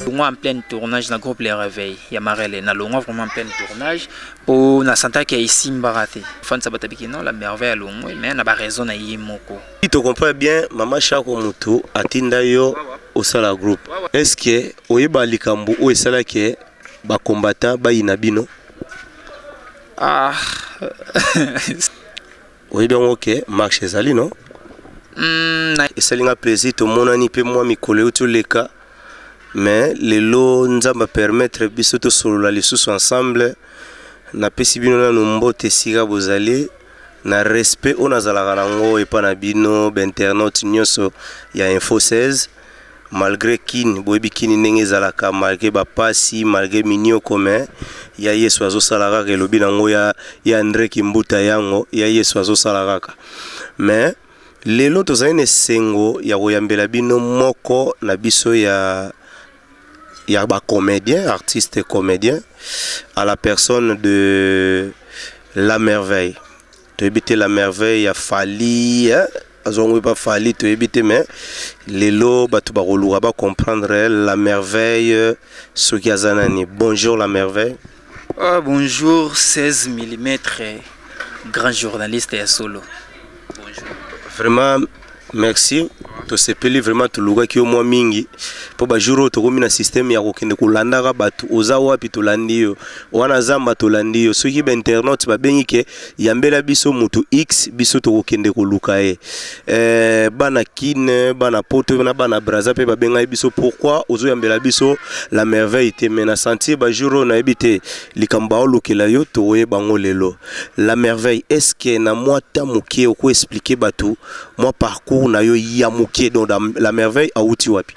Longwa en plein tournage na groupe Les Réveils ya Marele, na longwa vraiment en plein tournage po na santaki ya esimbaka te. Fanisa bato abiki non, La Merveille alongwe, mais na ba raison na ye moko. To comprend bien, Mama Shako mutu atinda yo osala groupe. Est-ce que oyeba likambo oyo esalaki ba combattant bayina bino? Ah. Oyebi yango ke marche ezali, non? Esali nga plaisir tomonani mpe mwa mikolo euti oleka, mais lelo Nzambe apermettre biso tosolola lisusu ensemble. Napesi bino nanu mbote esika bozali, na respect oyo nazalaka nango epa na bino bainternaute nyonso ya Info 16, malgré kini boyebi kini ndenge ezalaka, malgré bapasi, malgré minioko, mais ya Yesu azosala kaka. Elobi nango ya André Kimbuta, yango ya Yesu azosala kaka. Mais lelo tozali na esengo ya koyambela bino moko na biso ya bacomédien, artiste comédien, à la personne de La Merveille. Toyebi te La Merveille ya Fali, eh? Azwango epa Fali, toyebi te, mais lelo bato bakoluka bacomprendre La Merveille soki aza nani. Bonjour La Merveille. Ah, bonjour 16 mm, grand journaliste ya solo. Bonjour. Vraiment merci, tosepeli vraiment. Tolukaki yo mwa mingi mpo bajour oyo tokomi na système ya kokende kolandaka bato. Oza wapi? Tolandi yo wana zamba, tolandi yo. Soki bainternaute babengi ke yambela biso mutu X, biso tokokende koluka ye. Bana Kine, bana Poto na bana Braza mpe babengai biso: "Pourquoi ozoyambela biso La Merveille te?" Mais na sentir bajour oyo, nayebi te likambo baolukela yo, tokoyeba yango lelo. La Merveille, est ce que na mwa ta moke okoexpliquer bato mwa parcours na yo ya moke? Donc La Merveille awuti wapi?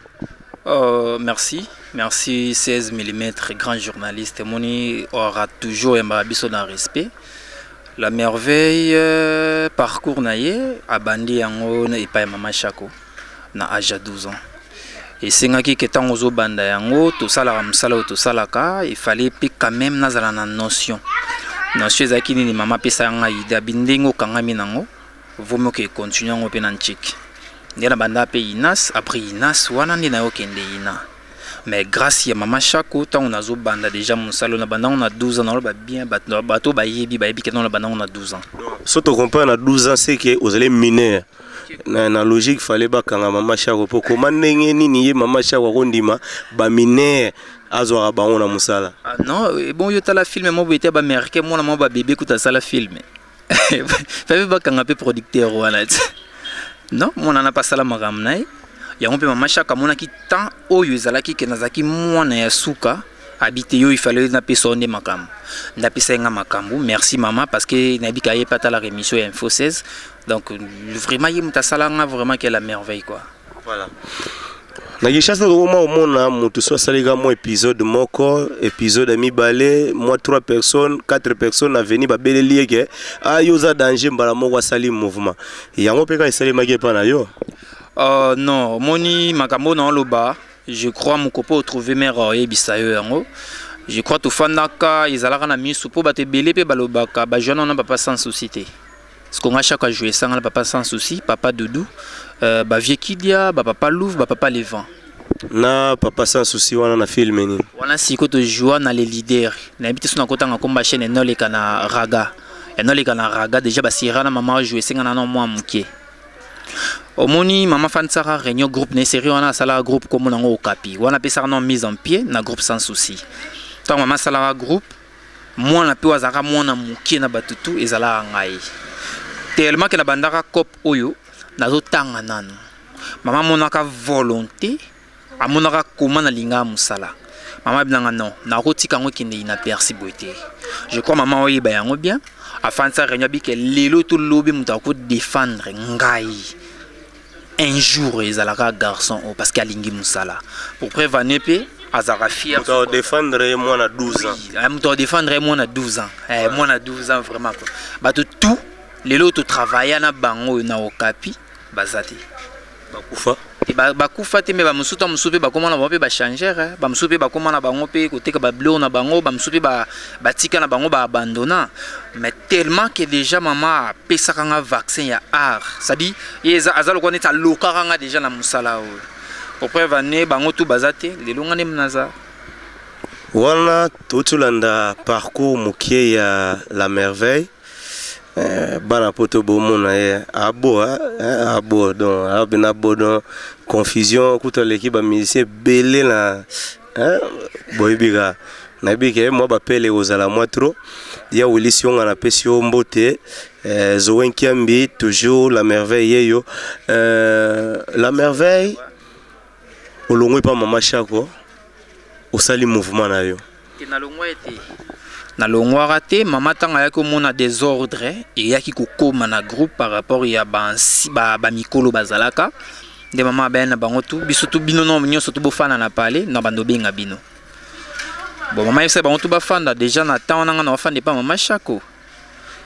Merci, merci 16 mm, grand journaliste. Moni aura toujours yamba biso dans respect. La Merveille, parcours na ye abandi yango na epai ya Mama Shako na âge ya 12 ans. Esengaki ke ntango ozobanda yango, tosalaka mosala oyo tosalaka, efale mpe quand même nazala na notion. Notion ezalaki nini? Mama apesa ngai idée abi ndenge okangami nango, vaut mieux ke continue yango mpe na ntiki nde na banda mpe Inas. Après Inas wana nde nayokende Ina, mais grâce ya Mama Shako, ntango nazobanda déjà mosala na bandango na 12 ans, naloba bien, bato bayebi ke ntango na bandango na 12 ans. So tocomprendre, na 12 ans, c'est que ozali mineur. Na logique, fallait bakanga Mama Shako, mpo koma ndenge nini ye Mama Shako akondima bamineur azwaka bango na mosala? Ah, non, bon, yo tala film mo boye te, baaméricain, mwana mwa babebe kuta asala film, fabe bakanga mpe producteur wana ti. Non, mwana na mpe asala makambo na ye yango. Mpe Mama Shako amonaki temps oyo ezalaki ke nazalaki mwana ya suka, abi te yo ifale napesa yo nde makambo, ndapesa ye nga makambo. Merci mama, parce que nayebi ka ye mpe atalaka émission ya Info 16. Donc vraiment ye moto asala nga vraiment ke La Merveille quoi. Voilà. Na Kinshasa tokoma omona motu so asalika mwa épisode moko, épisode ya mibale, mwa 3 personnes, 4 personnes na veni babeleli ye ke ah, yo oza danger, mbala moko asali mouvement yango. Mpe kaka esalemaki epa na yo? Non, omoni makambo na oloba, je crois mokopo otrouve mare oyebisa yo yango. Je crois tofandaka, ezalaka na miso mpo bato ebele mpe balobaka bajeune wana papa Sans Souci te, parce que nga chaque ajoue esanga na papa Sans Souci, papa Doudou, bavieux Kidia, bapapa Louvre, bapapa Levant. Na papa Sans Souci wana na film nini? Wana sikoyo tojoua na Les Leaders. Nayebi te so nakotanga komba chaîne enoleka na Raga, enoleka na Raga déjà. Basira na mama ajoue esenga nano mwa moke. Omoni mama fanisaka réunion groupe na série wana, asalaka groupe kombo nango Okapi. Wana apesaka no mise en pied na groupe Sans Souci. Ntango mama asalaka groupe, mwana mpe oyo azalaka mwana moke na bato tu ezalaka ngai, tellement ke na bandaka cope oyo nazotanga nanu. Mama amonaka volonté, amonaka koma nalingaka mosala. Mama abinanga non, nakotika yango ekende inaperçu boye te. Je crois mama oyeba yango bien, afandisa réunion, abike lelo tolobi moto akodéfendre ngai un jour ezalaka garçon oyo, parce que alingi mosala. Pour preuve ane mpe azalaka fier. Moto akodéfendre ye mwana 12 ans? Oui, moto akodéfendre ye mwana 12 ans, mwana 12 ans vraiment quoi. Bato tout lelo totravailla na bango oyo na Okapi baza te. Bakufa? Bakufa te, me bamosusu ta mosusu mpe bakóma na bango mpe bachanger, bamosusu mpe bakóma na bango mpe koteka babiloko na bango, bamosusu mpe batika na bango, baabandonna. Mais tellement que déjà mama apesaka nga vaccin ya art, c'est-à-dire ye aza lokola neti alokaka nga déjà na mosala oyo. Pour preuve ane bango tu baza te, lelo nga nde naza. Wana totolanda parcours mokie ya La Merveille. Bana poto bomona ye abo abo, donc abena bo, donc confusion kuta aleki bamusicien ebele na boyebi kaka. Nayebi ke mwa bapele kozala mwa trop ya Willis Yonga. Napesi yo mbote, Zoe Nkiambi, toujours La Merveille yeyo. La Merveille, olongwe pa Mama Shako, osali mouvement na yo. Te, nalongwa ete nalongwaka te. Mama, ntango ayaki omona désordre eyaki kokóma na groupe par rapport ya bamikolo bazalaka nde, mama abaya na bango tu biso tu bino no nyonso tu bofanda na pale na bando obenga bino. Bon, mama yebisa bango tu bafanda. Déjà na temps wana nga na bafanda epa Mama Shako.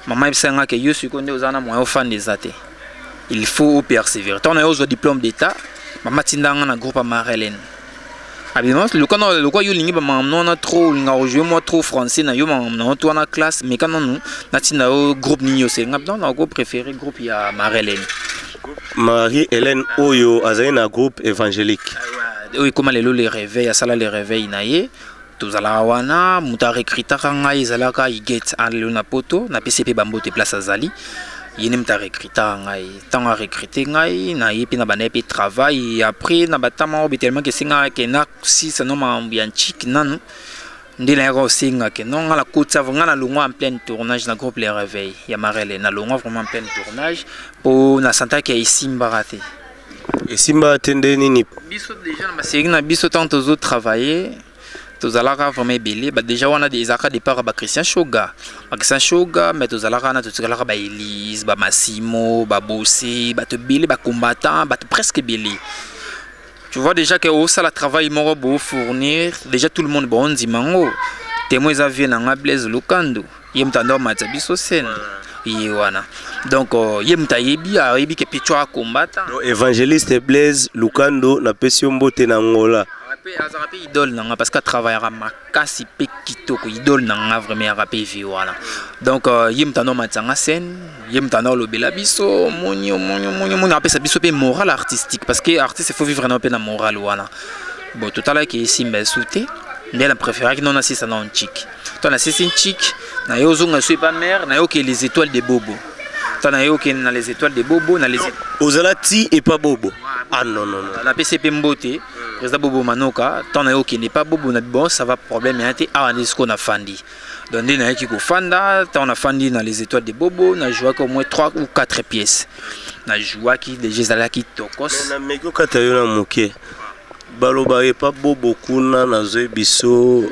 Mama yebisa nga ke yo sikoyo nde oza na moyen ofanda eza te, il faut persévérer. Ntango na yo ozwa diplôme d'état, mama tinda nga na groupe ya Marie-Hélène. Abima luka na lokwa yo olingi bamakambo wana trop, olinga kojouer mwa trop français na yo, makambo na yo to wana classe. Mais ka nanu natinda yo groupe nini osenga? Non, nako préféré groupe ya Marie-Hélène. Marie-Hélène oyo azali na groupe évangélique. Oyo ekóma lelo Le Réveil, asala Le Réveil na ye. Tozalaka wana, moto arecrutaka ngai ezalaka Iget lelo na poto. Napesi mpe bambote place azali. Ye nde moto arecrutaka ngai. Ntango arecrute ngai, naye mpe na banda ye mpe travail. Après na batama oyo tellement ke esengaka ke nasisa no makambo ya ntiki nanu, nde nayaka kosenga ke non, nga nakotisa nga nalongwa en pleine tournage na groupe Le Réveil ya Marele. Nalongwa vraiment en pleine tournage mpo nasantaki esimbaka te. Esimbaka te nde nini? Biso déjà na basérie na biso, ntango tozotravaille, tozalaka vraiment ebele. Déjà wana ezalaka départ ya baChristian Shoga, baChristian Shoga, mais tozalaka wana, totikalaka baelise, bamasimo, babose, bato ebele, bacombattant, bato presque ebele. Tu vois déjà que osala travail moko bofournir déjà tout le monde baondima yango. Témoin eza vie na nga Blaise Lukando, ye moto ando amatisa biso scène ye wana. Donc ye moto ayebi, ayebi ke Picho acombattant. Évangéliste Blaise Lukando, napesi yo mbote na Ngola. Azalaka mpe idole na nga parce que atravaillaka makasi mpe kitoko. Idole na nga vraiment yaka mpe vie wana. Donc ye moto ando amatisa nga scène, ye moto ando alobela biso, omoni, omoni, omoni, omoni, apesa biso mpe moral artistique, parce que artiste, il faut vivre na mpe na moral wana. Bon, totalaki esimba esu te, nde na préféraki no nasisa na ntiki. To nasisi ntiki na ye, ozonga so epa mare na ye, okende Les Étoiles de Bobo. To na ye okende na Les Étoiles de Bobo na les Ozala ti epa Bobo? Ah non, non, non. Napesi mpe mbote président Bobo Manoka. Ntango na ye okende epa Bobo na bon, ça va, problème ya te. Awa nde sikoyo nafandi. Donc nde nayaki kofanda, ntango nafandi na Les Étoiles de Bobo, najouaki au moins 3 ou 4 pièces. Najouaki déjà, ezalaki tokos. Nameki okata yo na moke. Balobaka epa Bobo kuna, nazoyebi biso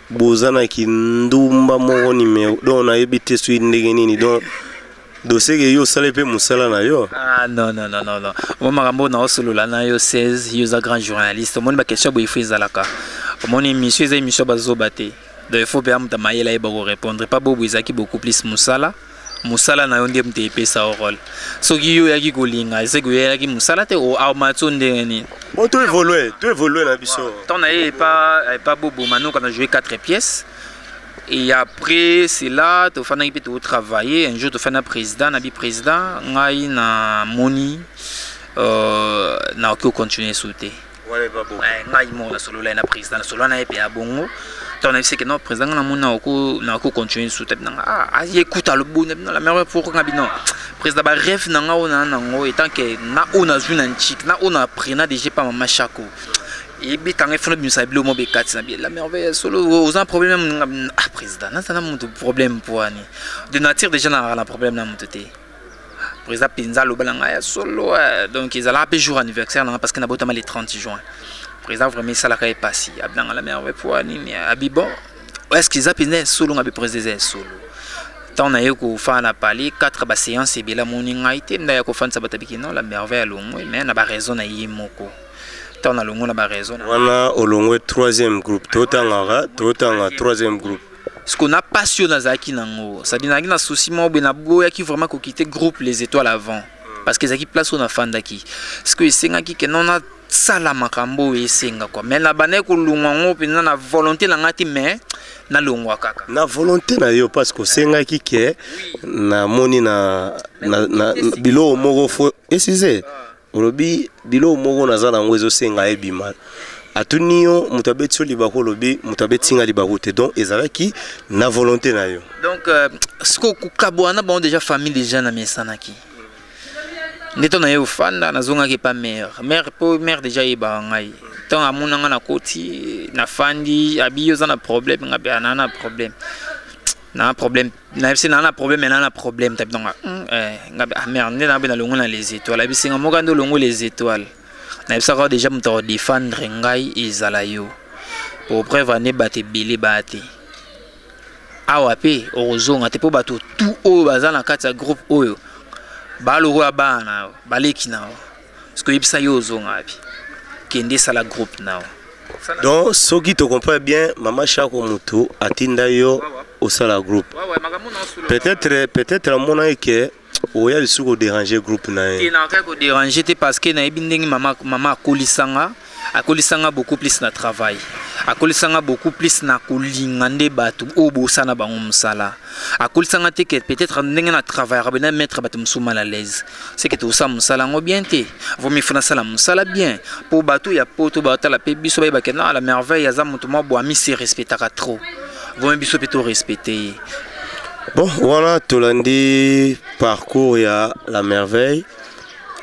boza na kindumba moko nimero, donc nayebi te soki ndenge nini. Donc doseke yo osali mpe mosala na yo. Ah non, non, non, non, non, mo makambo na osolola na yo 16, yo oza grand journaliste, omoni baquestion boye ifo ezalaka. Omoni émission eza émission bazoba te, donc il faut mpe amuta mayele ayeba korépondre. Pa Bobo ezalaki beaucoup plus mosala, mosala na yo nde moto epesa yo rôle. Soki yo oyaki kolinga, eseki oyelaki mosala te, amati yo ndenge nini? Bon, to évolue, to évolue na biso. Ntango na ye epa Bobo Manoka, na joué 4 pièces et après cela tofandaki mpe totravailler. Un jour tofandi na président, na bi président ngai na moni nakoki kocontinue su te. Ngai moko nasolola ye na président, nasolola na ye mpe ya bongo. Ntango nayebisi ke non, président, ngai namoni nakoki kocontinue su te. Binanga aye kuta aloboni bino la meilleure pour nga bino président. Barêve na nga oyo na nango etant ke na oyo nazwi na ntiki na oyo na aprena déjà pa Mama Chako, ebetanga efona bimisa bilo mo bekati na La Merveille solo oza problème. Ah président, naza na moto problème po wani de nature déjà nazalaka na problème na moto te. Président mpenza aloba na ngai ya solo. Donc ezalaka mpe jour anniversaire na nga parce que nabotama le 30 juin. Président vraiment esalaka ye pasi, abinanga La Merveille po nini? Abi bon, est ce que eza mpenza ya solo? Nga be président, eza ya solo. Ntango naye kofanda na palais, 4 baséance ebele, amoni ngai te. Nda ya kofandisa bato, abiki non, La Merveille alongwe mais na baraison na ye moko. Ntango nalongwe na baraison wana, olongwe troisième groupe, totangaka, totanga troisième groupe. Parce qu'on a pasi oyo nazalaki nango, c'est-à-dire nazalaki na souci moko boye, naboyaki vraiment kokite groupe Les Étoiles avant parce que ezalaki place oyo nafandaki. Ce que esengaki ke non, nasala makambo oyo esenga quoi, mais nabandaki kolongwa yango mpenza na volonté na ngai te, mais nalongwa kaka. Na volonté na yo, parce que osengaki ke namoni na biloko moko fo esize. Olobi biloko moko naza nango ezosenga ebima. Atuni yo moto abeti yo libaku, olobi moto abeti nga libaku te, donc ezalaki na volonté na yo. Donc siko kokabwana bango déjà, famille déjà na mesanaki nde to na ye ofanda, nazongaki epa mare mare mpo mare déjà ayebaka ngai. Ntango amona nga nakoti, nafandi, abi: "Yo oza na problème?" Nga mpe naa na problème, na problème, nayebisi naa na problème, naa na problème tabi. Donc nga ah, mare nde nabe nalongo na Les Étoiles. Ayebisi nga moko nde olongo Les Étoiles, nayebisaka déjà moto akodéfendre ngai ezala yo. Pour preuve ane, bato ebele baya te awa mpe okozonga te, mpo bato tu oyo baza na kati ya groupe oyo balokola bana na yo, baleki na yo. Parce que oyebisa yo ozonga wapi? Kende esala groupe na yo. Donc soki tocomprend bien, mama Shako moto atinda yo osala groupe. Peut-être amonaki ke oya lisusu kodéranger groupe na ye. Te, nakaki kodéranger te, parce que nayebi ndenge mama akolisanga, akolisanga beaucoup plus na travail, akolisanga beaucoup plus na kolinga nde bato oyo bosala bango mosala. Akolisanga te ke peut-être ndenge na travaillaka bena mettre bato mosusu mal à l'aise, c'est que tosala mosala yango bien te. Vomi fo nasala mosala bien mpo bato ya poto batala mpe biso, bayebake na La Merveille aza moto mwa bo amisi respectaka trop. Vomi biso mpe torespecte ye. Bon, wana tolandi parcours ya La Merveille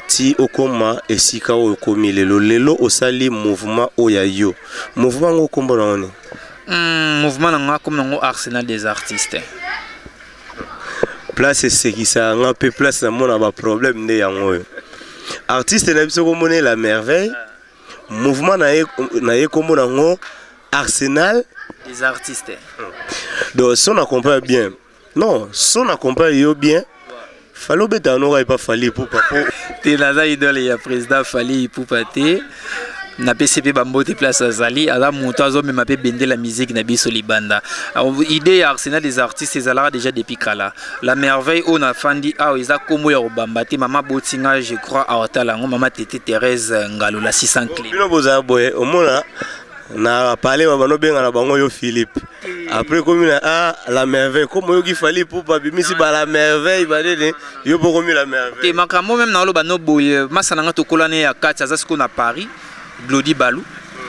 ti okóma esika oyo okomi lelo. Lelo osali mouvement oyo ya yo. Mouvement yango okombo na ngo? Mouvement na nga komi nango Arsenal des artistes. Place esekisaka nga mpe place namona baproblème nde yango oyo. Artiste na biso komona La Merveille, mouvement na ye kombo nango Arsenal des artistes. Donc so na comprend bien, non, so na comprend yo bien, Fally obetaka noka epa Fally Ipupa po? Te, naza idole ya président Fally Ipupa te. Napesi mpe bambote place azali, aza moto azomema mpe bendela musique na biso libanda. Idée ya Arsenal des artistes ezalaka déjà depuis kala. La Merveille oyo nafandi awa eza nkombo ya kobamba te. Mama botinga, je crois aotala yango, mama Tete Thérèse Ngalola 600 clé. Bino bozala boye, omona na pale babano benga na bango yo Philippe, après komi na ah, La Merveille, komo oyoki Fally Ipupa bimisi ba La Merveille banene, yo mpo komi La Merveille. Te, makambo même naoloba no boye, masa na nga tokolana ya kati aza sikoyo na Paris, Glodi Balu,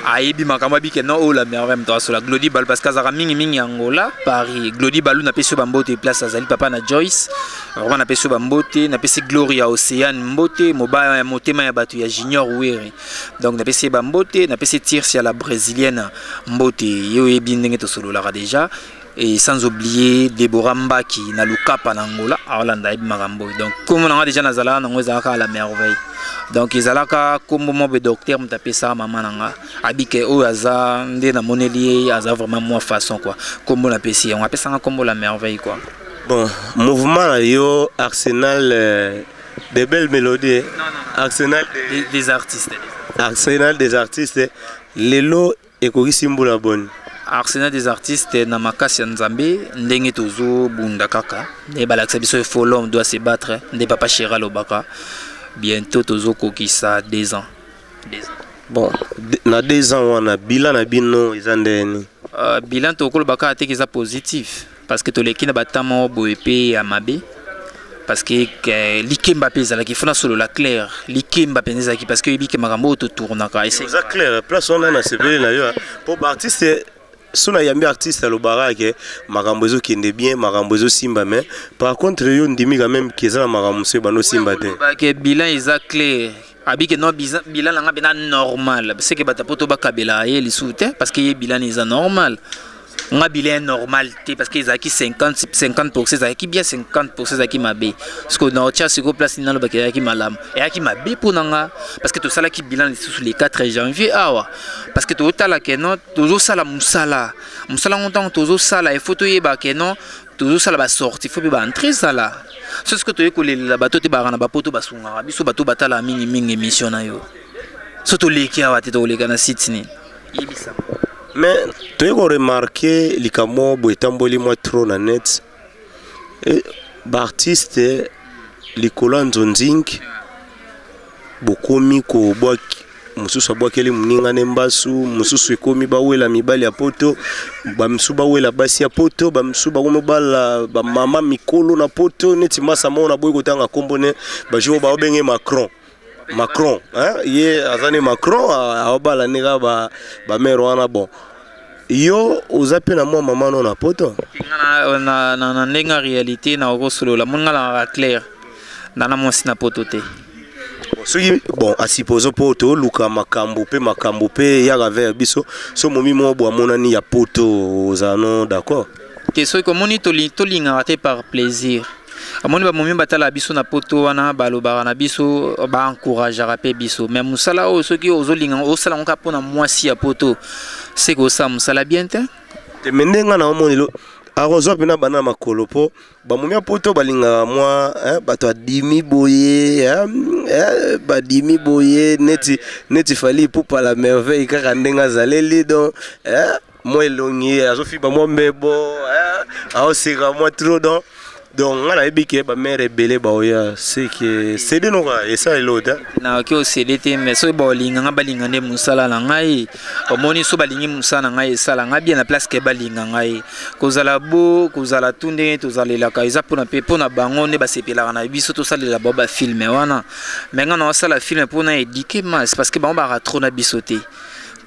ayebi makambo abike no oyo La Merveille moto asola. Glodi Balu, parce que azalaka mingimingi Angola, Paris. Glodi Balu, napesi yo bambote place azali, papa na Joyce, vraiment napesi yo bambote. Napesi Gloria Océane mbote, mobaya ya motema ya bato ya Junior Were. Donc napesi ye bambote, napesi Tirse ya la Brésilienne mbote, ye oyebi ndenge tosololaka déjà. Et sans oublier Deborah Mbaki na Lukapa na Angola, aolanda, ayebi makambo oyo. Donc kombo na nga déjà nazalaka nango ezalaka La Merveille. Donc ezalaka kombo moko be docteur moto apesaka mama na nga, abike oyo aza nde namoneli ye, aza vraiment mwa façon quoi. Kombo napesi yango, apesanga kombo La Merveille quoi. Bon, mouvement na yo Arsenal de belles mélodies, non, non, non. Arsenal des artistes. Arsenal des artistes, lelo ekokisi mbula boni? Arsenal des artistes, na makasi ya Nzambe, ndenge tozobunda kaka nde balakisa biso, faut l'homme doit se battre, nde papa chéri alobaka, bientôt tozokokisa 2 ans, 2 ans. Bon, na 2 ans wana, bilan na bino eza ndeni? Bilan tokoloba kaka teke eza positif, parce que toleki na batama moko boye mpe ya mabe, parce que likemba mpe ezalaki. Fo nasolola clair, likemba mpenza ezalaki, parce que oyebi ke makambo oyo totournaka. Eza clair, place wana nasepeli na yo, mpo baartiste so nayambi artiste alobaka ke makambo ezokende bien, makambo ezosimba, mais par contre yo ndimi quand même ke eza na makambo mosusu ebanda osimba te. Ke bilan eza clair, abike non, bilan nanga mpena normal, seke bato po to bakabelaka ye lisusu te, parce que ye bilan eza normal. Nga bilan normal te, parce que ezalaki 50 50, ezalaki bien 50, ezalaki mabe. Parce que na otia sikoyo place nini nalobaki ezalaki malamu, eyaki mabe mpo na nga? Parce que tosalaki bilan lisusu le 4 janvier awa, parce que tozotala ke non, tozosala mosala, mosala ngo ntango tozosala, il faut toyeba ke non, tozosala basortie, faut mpe baentrée ezala. So soki toye kolelela bato te, baka na bapoto basungaka biso, bato batalaka mingimingi émission na yo, so toleki awa te, tokoleka na site nini? Yebisa. Mais toye koremarquer likambo boye etamboli mwa trop na net. Baartiste likolo ya nzonzingi bokomi kobwaki, mosusu abwakeli moninga ne mbasu, mosusu ekomi bawela mibali ya poto, bamisusu bawela basi ya poto, bamisusu bakomi bala bamama mikolo na poto, neti masa moko na boyi kotanga nkombo ne bajour baobenge Macron. Macron, hein? Ye aza ne Macron, aobala ne kaka bamare wana. Bon, yo oza mpe na mwa mama no na poto? Nga na ndenge ya réalité na okosolola, moni nga nalaka clair, na mwasi na poto te. Soki, bon, asupposer mpo toluka makambo mpe makambo mpe yaka vers biso, so momi moko bo amonani ya poto, ozala no d'accord? Te, soki omoni tolingaka te par plaisir. Omoni, bamomi batala biso na poto wana, balobaka na biso, baencourageaka mpe biso, mais mosala oyo, soki ozolinga osala yango kaka mpona mwasi ya poto, seke osala mosala bien te. Te, me ndenge nga na omoni lo akozwa mpena bana na makolo, mpo bamomi ya poto balingaka mwa bato adimi boye, badimi boye neti Fally Ipupa la merveille, kaka ndenge azaleli. Donc mwa elongi azofiba, mwa mbebo, aoseka mwa trop. Donc nga nayebi ke bamare ebele baoya, seke cd noka esala eloko te. Nakoki osede te, mais soki baolinga nga, balinga nde mosala na ngai. Omoni, so balingi mosala na ngai, esala ngai bien na place ke balinga ngai. Kozala bo kozala tu ndenge tozalelaka, eza mpona mpe mpona bango nde basepelaka na biso, tosalela bango bafilm wana. Mais ngai naosala film mpona éduquer masse, parce que bango baka trop na biso te.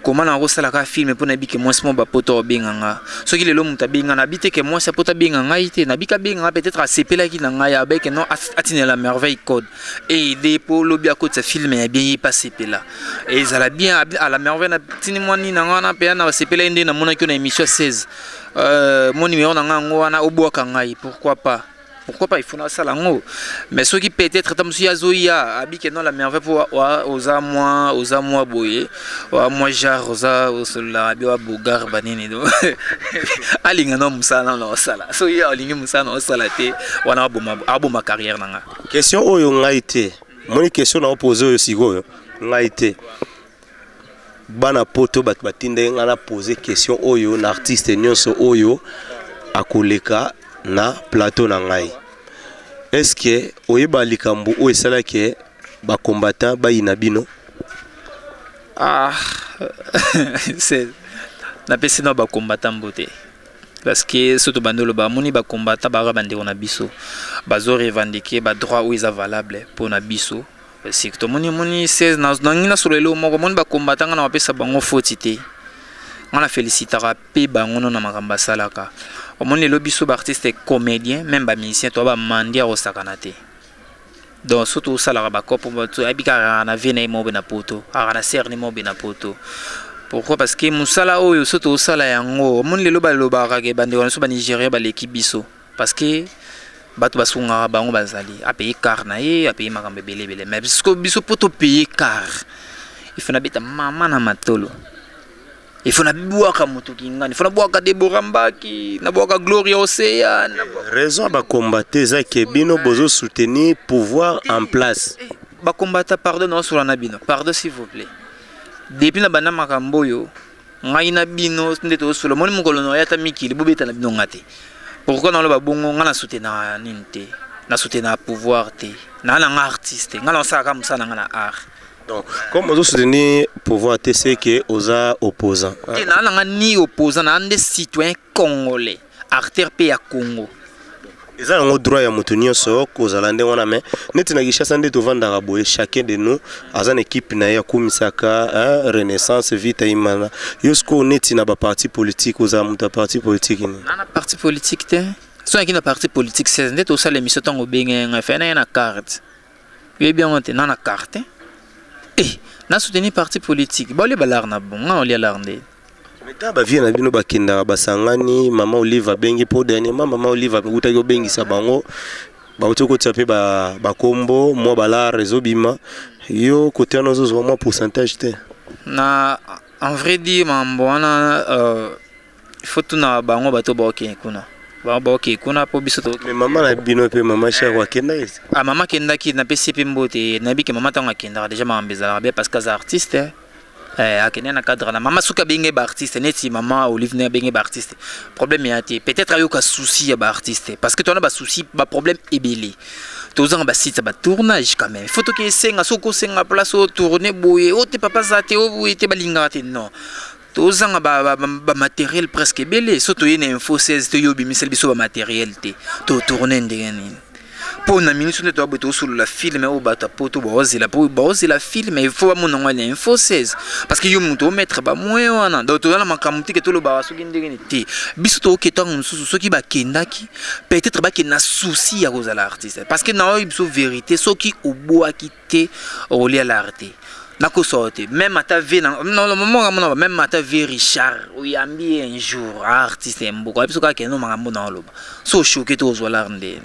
Koma na kosalaka film mpo nayebi ke mwasi mo bapoto abenga nga. Soki lelo moto abenga, nabi te ke mwasi apoto abenga ngai te. Nabi kabenga nga, peut-être asepelaki na ngai, abeke non, atinela merveille code eide mpo lobi akotisa film ya bien, ye mpe asepela, ezala bien. À la merveille, natini mwa nini na nga wana mpe na basepelaki nde namonaki yo na émission ya 16, mo numéro na ngai yango wana, obwaka ngai. Pourquoi pas? Pourquoi pas? Il faut nasala yango. Mais soki peut-être ta mosusu azoya, abike non, la merveille, mpo oza mwa boye, oa mwa genre oza osololaka bi wa bogar banini do, alinga no mosala na osala. Soki alingi mosala na osala te, wana aboma carrière na nga. Question oyo ngai te, moni question na opose oyo sikoyo ngai te. Bana poto, bato batindaki ngai na pose question oyo na artiste nyonso oyo akoleka na plateau na ngai: est ce que oyeba likambo oyo esalaki bacombattant bayina bino? Ah, napesi na bacombattant mbote, parce que so tobandi oloba, amoni bacombattant baka bandeko na biso, bazo revendiquer badroit oyo eza valable mpona biso. Sik tomoni, omoni 16, nangi nasolo eloko moko. Omoni, bacombattant, nga na bapesa bango foti te. Nga na félicitaka mpe bango no na makambo asalaka. Omoni, lelo biso baartiste comédien, même bamusicien, toa bamandi ya kosakana te. Donc so tosalaka bakopo, bato ayebi kaka na vie na ye moko na poto, aka na sere ne moko na poto. Pourquoi? Parce que mosala oyo so tosala yango, omoni, lelo balobaka ke bandeko na biso banigérien baleki biso, parce que bato basungaka bango, bazali apaye car na ye, apaye makambo ebele ebele. Mais biso, biso mpo topaye car, il faut nabeta mama na matolo, il faut nabwaka moto kingani, il faut nabwaka Debora Mbaki, nabwaka Gloria Oseya. Raison ya bacombattant eza ke bino bozosoutenir pouvoir en place. Bacombattant, pardon, naosola na bino, pardon, s'il vous plaît. Depuis na banda makambo oyo, ngai na bino nde tozosola. Moni, mokolo na oya ata mikili, bobeta na bino nga te. Pourquoi naloba bongo? Ngai nasoutenaka nini te, nasoutenaka pouvoir te. Naa na nga artiste, ngai naosalaka mosala na ngai na art. Donc comme ozosoutenir pouvoir te, c'est que oza opposant? Te, naa na nga ni opposant, naa nde citoyen congolais, acteur mpe ya Congo. Eza yango droit ya moto nyonso kozala ndenge wana. Mais neti na Kinshasa nde tovandaka boye, chacun de nous aza na équipe na ye akumisaka, Renaissance, Vita Imana. Yo sikoyo, neti na baparti politique, ozala moto ya parti politique nini? Na parti politique te. So naki na parti politique 16 nde tosala émission, ntango obenge ngai, fai na ye na carte, oyebi yango te. Na na carte e na soutenir parti politique, baolia balare na bon, nga olia lare nde. Ta bavie na bino bakendaka, basangani, mama Olive abengi, mpo dernièrement mama Olive akutaki obengisa bango, bauti okotisa mpe bakombo mwa balare ezobima. Yo kote wana ozozwa mwa pourcentage te? Na en vrai dire, mambo wana, il faut tuna bango, bato baokende kuna, bango baokende kuna mpo biso. Mais mama na bino mpe, mama Charo, akendaki? Ah, mama akendaki, napesi mpe mbote. Nayebi ke mama ntango akendaka déjà, makambo ezalaka bien, parce que aza artiste. Akende na cadre na mama. Soki abenge baartiste neti mama Olive ne abenge baartiste, problème ya te. Peut-être ayoka souci ya baartiste, parce que tona basouci, baproblème ebele. Tozanga basite ya batournage quand même. Faut toki esenga, soki osenga place otourne boye, o te papa aza te, o boye te, balingaka te. Non, tozanga bamatériel presque ebele. So toye na Info 16 te, yo obimiseli biso bamatériel te, totourne ndenge nini? Mpo na minute nde toyaboye, tosolola film oyo bato ya poto baozela, mpo baozela film, il faut bamona yango na Info 16, parce que yo moto omettre bamoyen wana. Donc toza na makambo tike tolobaka soki ndenge nini te. Biso tooke ntango mosusu soki bakendaki, peut-être bakende na souci ya kozala artiste, parce que na oyo biso vérité, soki obwaki te, okolia lar te. Nakosoka te, même ata ve mona, même ata ve Richard oyambi ye un jour, artiste ya mboka biso, kaka kende makambo na oloba so oshoke te, ozwa lar ndeni.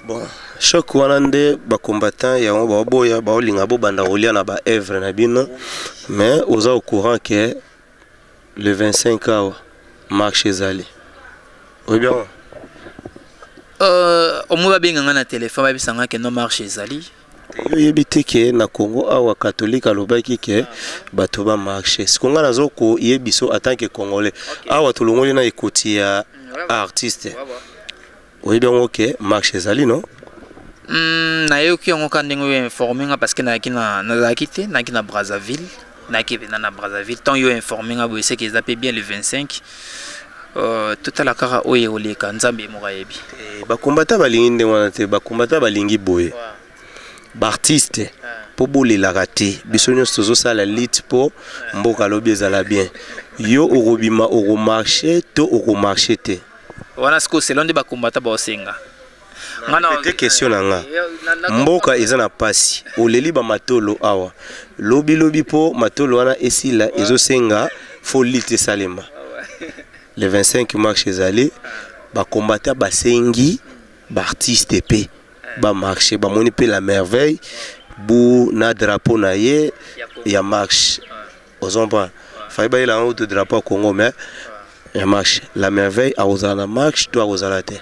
Bon, choc wana nde bacombattant yango baoboya, baolinga bobanda kolia na baœuvre na bino. Mais oza au courant ke le 25 awa marche ezali, oyebi yango? Omoi babenganga na telefone, bayebisanga ke no, marche ezali. Yo oyebi te ke na Congo awa catholique alobaki ke bato bamarche. Siko ngai nazo koyebi biso en tant que Congolais awa, tolongoli na ekoti ya artiste, oyebi yango ke marche ezali, no? Nayoki yango ka ndenge oyo informe nga, parce que nayaki na nazalaki te, nayaki na Brazzaville, nayaki mpenza na Brazzaville. Ntango yo informe nga boye, seke eza mpe bien le 25. Totala kaka oyo ekoleka, Nzambe moko ayebi. Eh, bakombata balingi ndenge wana te. Bakombata balingi boye, baartiste mpo bolelaka te. Biso nyonso tozosala lutte mpo mboka alobi ezala bien. Yo okobima, okomarche to okomarche te? Wana sikoyo selon nde bakombata baosenga. Te, question na nga, mboka eza na pasi, oleli bamatolo awa lobilobi, mpo matolo wana esila, ezosenga faut lutte esalema. Le 25 marche ezali, bakombata basengi baartiste mpe bamarche. Bamoni mpe La Merveille bu na drapeau na ye ya marche, ozomprendre? Fai bayela yango to drapeau ya Congo, mais ya marche. La Merveille akozala na marche to akozala te?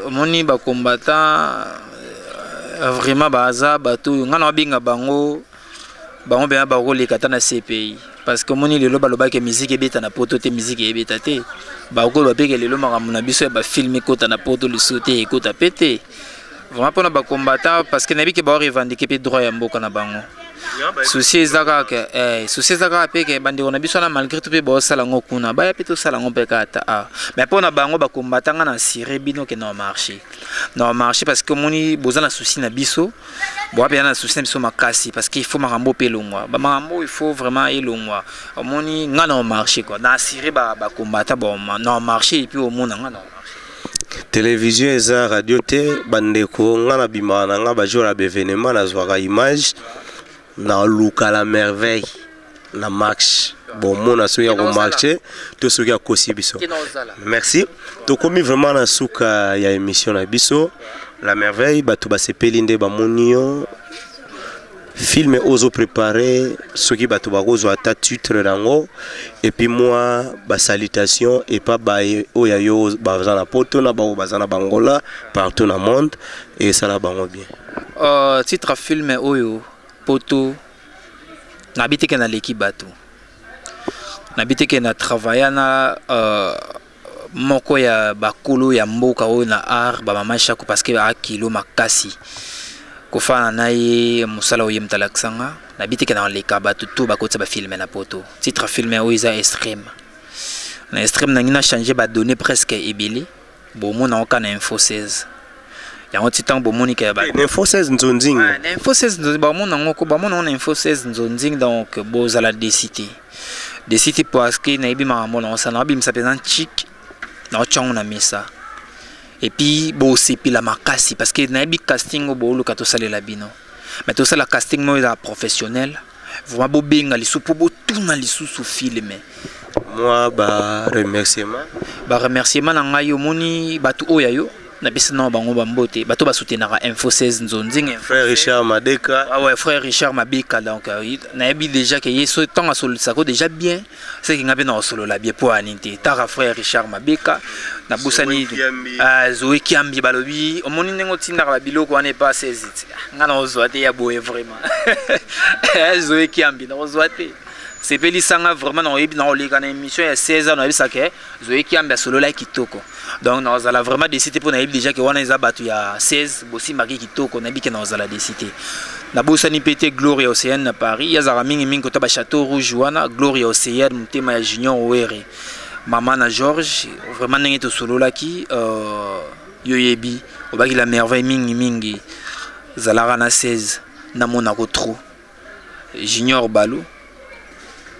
Omoni, bakombata vraiment baza bato oyo ngai na babenga bango, bango mpenza bakoleka ata na CPI, parce que omoni lelo balobaki musique ebeta na poto te, musique ebeta te. Bakoloba mpe ke lelo makambo na biso ya bafilm ekota na poto lisusu te, ekota mpe te. Vraiment mpona bacombattant, parce que nayebi ke baorevendiquer mpe droit ya mboka na bango. Souci eza kaka souci eza kaka mpe ke bandeko na biso wana, malgré tout mpe baosala yango kuna, baya mpe tosala yango mpe kaka ta awa. Mais mpo na bango bacombattant, nga na assuré bino ke na marché, na marché, parce que omoni boza na souci na biso, boa mpenza na souci na biso makasi, parce que il faut makambo mpe elongwa, bamakambo il faut vraiment elongwa. Omoni, nga na marché quoi, na assuré bacombattant na marché, et puis omona nga na marché. Télévision eza radio te, bandeko. Nga na bimaka na nga bajour ya baévénement, nazwaka image, naluka La Merveille na marche, bomona soki ya komarche to soki akosi biso. Merci, tokomi vraiment na suka ya émission na biso. La Merveille, bato basepeli nde bamoni yo. Film oyo ozoprépare, soki bato bakozwa ata titre nango, et puis mwa basalutation epa baye oyo ya yo baza na poto, na bango baza na bangola, partout na monde, esala bango bien. Titre film oyo poto, nayebi te ke naleki bato, nayebi te ke na travailla na moko ya bakolo ya mboka oyo na art, bamama Shako, parce que akilo makasi kofana na ye, mosala oyo ye moto alakisanga. Nayebi te ke na oleka bato to bakotisa bafilm na poto. Titre film oyo eza Extrême. Na Extrême nangi na change badonnées presque ebele. Bomona oka na Info 16 yango ti ntango bomoni ke na Info 16 nzonzing. Na Info 16 nzonzing, bamona yango ko bamona yango na Info 16 nzonzing. Donc bozala déçus te, déçus te, parce que nayebi makambo na osala, nabimisa mpenza nchik na otyango na mesa, et puis bosepela makasi, parce que nayebi casting oyo booluka tosalela bino. Mais tosala casting moko ezala professionnel vraiment. Bobenga lisusu mpo botuna lisusu film. Mwa baremerciement. Baremerciement na ngai, omoni bato oyo ya yo, napesi nao bango bambote, bato basoutenaka Info 16 nzonzing. Frère Richard Madeka. Ah ouais, frère Richard Mabeka. Donc nayebi déjà ke ye so ntango asololisako déjà bien, seki nga mpe na kosolola bien mpo ani te. Taka frère Richard Mabeka, nabosani Zoe Kiambi. Balobi omoni ndenge otindaka babiloko wana epa 16 te, nga na kozwa te ya boye vraiment. Zoe Kiambi, na kozwa te, sepelisanga vraiment. Nakoyebi nakoleka na émission ya 16 ans, nayebisaka Zoe Kiambi asololaki kitoko. Donc nakozala vraiment déçu te, mpo nayebi déjà ke wana eza bato ya 16, bosimbaki kitoko. Nayebi ke nakozala déçu te. Nabosani mpe te Gloria Océane na Paris, ye azalaka mingimingi kota bachateau rouge wana. Gloria Océane, motema ya Junior Owere, mama na George, vraiment ndenge tosololaki. Yo yebi obaki la merveille mingi mingi zalaka na 16 namonako trop. Junior Balou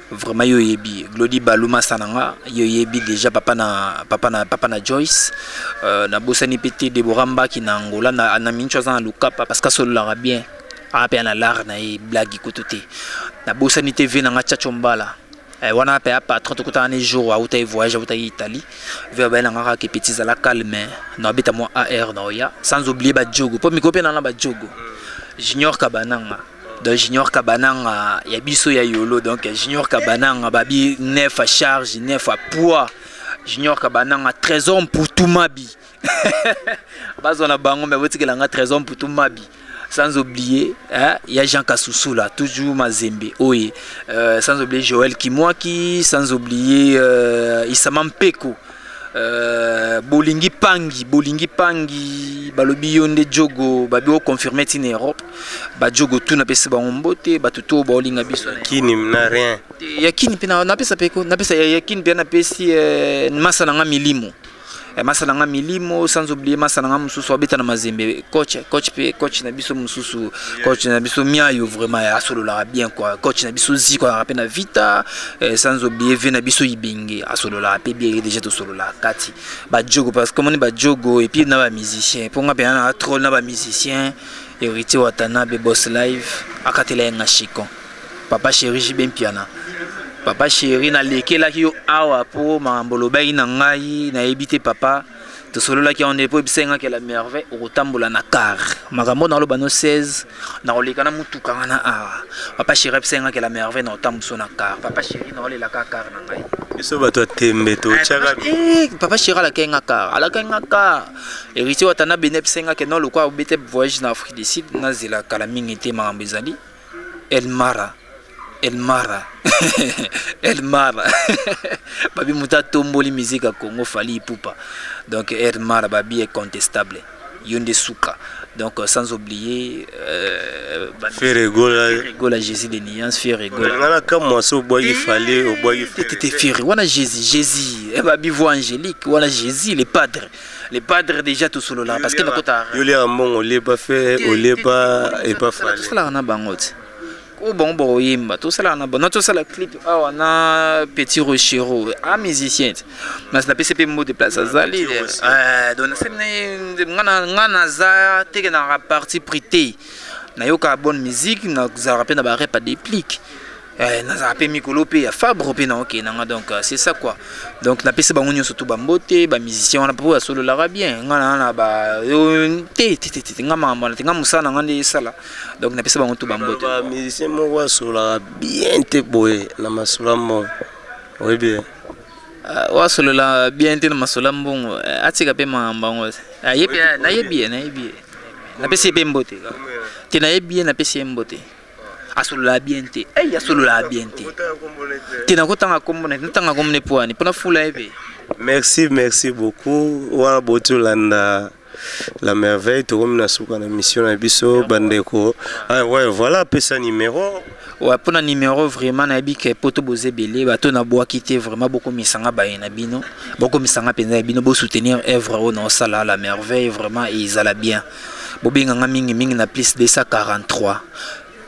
vraiment yo yebi Glody Balou masananga yo yebi déjà papa na papa na papa na Joyce na bosani pete Deborah Mbaki na Angola na na mincho aza na Lukapa parce que asololaka bien ape na lar na ye blague kutu te na bosani TV na nga Chacho Mbala wana pe a patron tokutana ne jour auta ye voyage auta ye Italie ve ba na nga ke petit zala calme na beta moi AR na oya sans oublier ba Djogo po miko pe na na ba Djogo Junior Kabananga. Donc Junior Kabananga ya biso ya yolo. Donc Junior Kabananga babi 9 à charge, 9 à poids. Junior Kabananga trésor Mputumabi. Bazona bango mais botikelanga trésor Mputumabi. Sans oublier hein, il y a Jean Kasusu là, toujours Mazembe. Oui, sans oublier Joël Kimwaki, sans oublier Issama Mpeko. Bolingi Pangi, Bolingi Pangi, balobi yonde Djogo, babi o confirmer ti na Europe, ba Djogo tout na pesi ba mbote, ba tuto ba olinga biso. Kini na rien. Ya kini pe na pesa peko, na pesa ya kini pe na pesi masa na nga milimo. Masa na nga milimo, sans oublier masa na nga mususu abeta na Mazembe. Coach, coach pe, coach na biso mususu, coach na biso miayo vraiment asolola bien quoi. Coach na biso ziko na pe na Vita, sans oublier ve na biso Ibenge asolola pe bien déjà to solola kati. Ba Djogo parce que moni ba Djogo et puis na ba musicien. Pour nga pe na troll na ba musicien, Héritier Watanabe Boss Live akatela nga chikon. Papa chéri JB Mpiana. Papa chéri na lekelaki yo awa po makambo lobaki na ngai nayebi te papa tosololaki yango nde po ebisa nga ke la merveille okotambola na car makambo na loba no 16 na koleka na mutuka nga na awa papa chéri ebisa nga ke la merveille na otambuso na car papa chéri na olelaka car na ngai biso bato ya tembe to tchaka papa chéri alaka nga car alaka nga car Héritier Watanabe ne ebisa nga ke non lokwa obete voyage na Afrique du Sud na zela kala mingi te makambo ezali El Mara El Mara El Mara babi muta tomboli musique à Congo Fally Ipupa donc El Mara babi est contestable yonde suka donc sans oublier Ferre Gola Gola Jésus de Nuance Ferre Gola ngana kamwa so boyi Fally o boyi Ferre Ferre wana Jésus Jésus eh babi voix angélique wana Jésus les padres les padres déjà tout solo là parce que nakota yoli ya mbongo le pas fait au le pas et pas Fally tout ça na bango o bon bon yimba tout ça na bon tout ça la clip ah on a petit Rochero un musicien mais la PCP mot de place azali donc c'est ngana ngana za te na parti prité na yoka bonne musique na za rappel na ba rep des pliques na za pe mikolo pe ya Fabre pe na OK nanga donc c'est ça quoi donc na pesa bango nyonso tout ba mbote ba musicien wana po solo la bien ngana na ba te te te nga mama na nga musana nga nde sala donc na pesa bango tout ba mbote ba musicien moko solo bien te boye na masolo mo oui bien wa solo la bien te na masolo mbongo atika pe mamba ngo ayebi na yebi na yebi na pesa pe mbote te na yebi na pesa mbote asolola bien te eh asolola bien te te na kotanga kombo na ntanga kombo ne poani pona fula ebe merci merci beaucoup wana botulanda la merveille tokomi na suka na mission na biso bandeko ah ouais voilà pesa numéro ouais pona numéro vraiment na yebi ke poto bozebele bato na boaki te vraiment beaucoup misanga baye na bino beaucoup misanga penza bino bo soutenir œuvre o na sala la merveille vraiment et ezala bien bobenganga mingi mingi na plus 243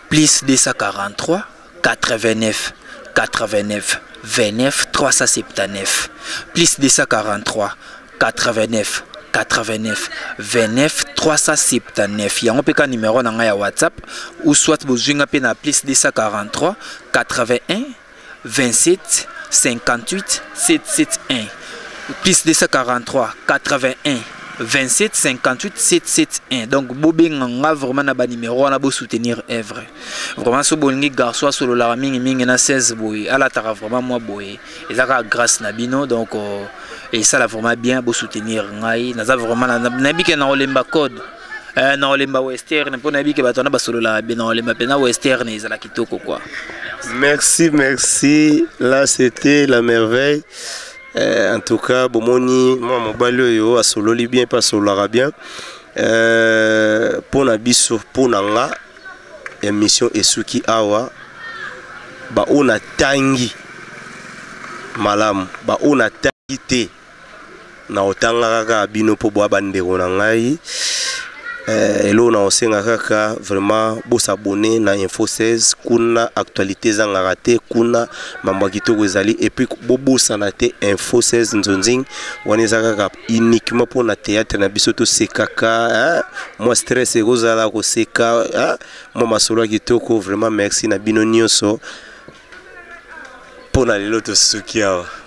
plus 243 89 89 29 379 plus 243 89 89 29 379 yango pe ka numéro na nga ya WhatsApp ou soit bozwinga pe na plus 243 81 27 58 771 plus 243 81 27 58 771 donc bobenga nga vraiment na ba numéro wana bo soutenir œuvre vraiment so bolingi garçon solo la mingi mingi na 16 boye alataka vraiment moi boye ezaka grâce na bino donc et ça la vraiment bien bo soutenir ngai naza vraiment na bike na olemba code na olemba western pona bike bato na basolo la bien na olemba pe na western ezala kitoko quoi. Merci merci, là c'était la merveille. En tout cas bomoni moi mobali oyo asololi bien pas sololaka bien pona biso pona nga émission esuki awa ba ona tangi malamu ba ona tangi te. Na otanga kaka bino mpo boya bandeko na ngai. Eloko na kosenga kaka vraiment bosabone na Info 16. Kuna actualité ezangaka te, kuna mambo ya kitoko ezali. Et puis bobosana te, Info 16 Nzonzing wana eza kaka uniquement mpona théâtre na biso. Tosekaka mwa stress ekozala koseka mwa masolo ya kitoko. Vraiment merci na bino nyonso. Mpo na lelo tosuki awa.